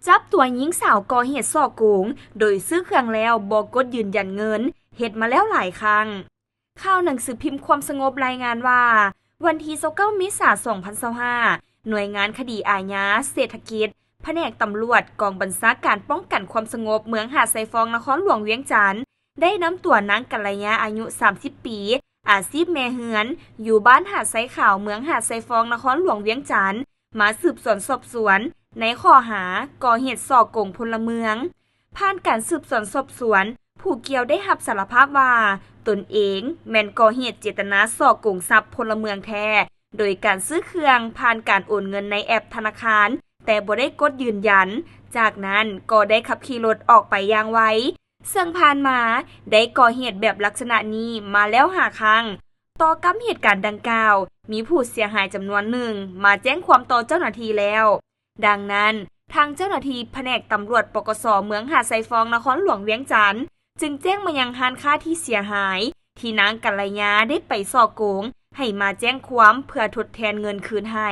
ຈັບຕົວຍິງສາວກໍ່ເຫດສໍ້ໂກງ ໂດຍຊື້ເຄື່ອງແລ້ວບໍ່ກົດຢືນຢັນເງິນ ເຮັດມາແລ້ວຫຼາຍຄັ້ງ. ຂ່າວໜັງສືພິມຄວາມສະຫງົບລາຍງານວ່າ ວັນທີຊາວເກົ້າເມສາສອງພັນຊາວຫ້າ ໜ່ວຍງານຄະດີອາຍາເສດຖະກິດ ພະແນກຕຳຫຼວດ ກອງບັນຊາການປ້ອງກັນຄວາມສະຫງົບເມືອງຫາດຊາຍຟອງ ນະຄອນຫຼວງວຽງຈັນ ໄດ້ນຳຕົວນາງກັນລະຍາ ອາຍຸສາມສິບປີ ອາຊີບແມ່ເຮືອນ ຢູ່ບ້ານຫາດຊາຍຂາວ ເມືອງຫາດຊາຍຟອງ ນະຄອນຫຼວງວຽງຈັນ ມາສືບສວນສອບສວນ ໃນຂໍ້ຫາກໍ່ເຫດສໍ້ໂກງພົນລະເມືອງ. ຜ່ານການສືບສວນສອບສວນ ຜູ້ກ່ຽວໄດ້ຮັບສາລະພາບວ່າ ຕົນເອງແມ່ນກໍ່ເຫດເຈດຕະນາສໍ້ໂກງຊັບພົນລະເມືອງແທ້ ໂດຍການຊື້ເຄື່ອງຜ່ານການໂອນເງິນໃນແອັບທະນາຄານ ແຕ່ບໍ່ໄດ້ກົດຢືນຢັນ, ຈາກນັ້ນກໍໄດ້ຂັບຂີ່ລົດອອກໄປຢ່າງໄວ, ເຊິ່ງຜ່ານມາໄດ້ກໍ່ເຫດແບບລັກສະນະນີ້ມາແລ້ວຫ້າຄັ້ງ. ຕໍ່ກັບເຫດການດັ່ງກ່າວ, ມີຜູ້ເສຍຫາຍຈຳນວນໜຶ່ງມາແຈ້ງຄວາມຕໍ່ເຈົ້າໜ້າທີ່ແລ້ວ. ດັ່ງນັ້ນ, ທາງເຈົ້າໜ້າທີ່ພະແນກຕຳຫຼວດ ປກສ ເມືອງຫາດຊາຍຟອງ ນະຄອນຫຼວງວຽງຈັນ ຈຶ່ງແຈ້ງມາຍັງຮ້ານຄ້າທີ່ເສຍຫາຍ ທີ່ນາງກັນລະຍາໄດ້ໄປສໍ້ໂກງ ໃຫ້ມາແຈ້ງຄວາມເພື່ອທົດແທນເງິນຄືນໃຫ້.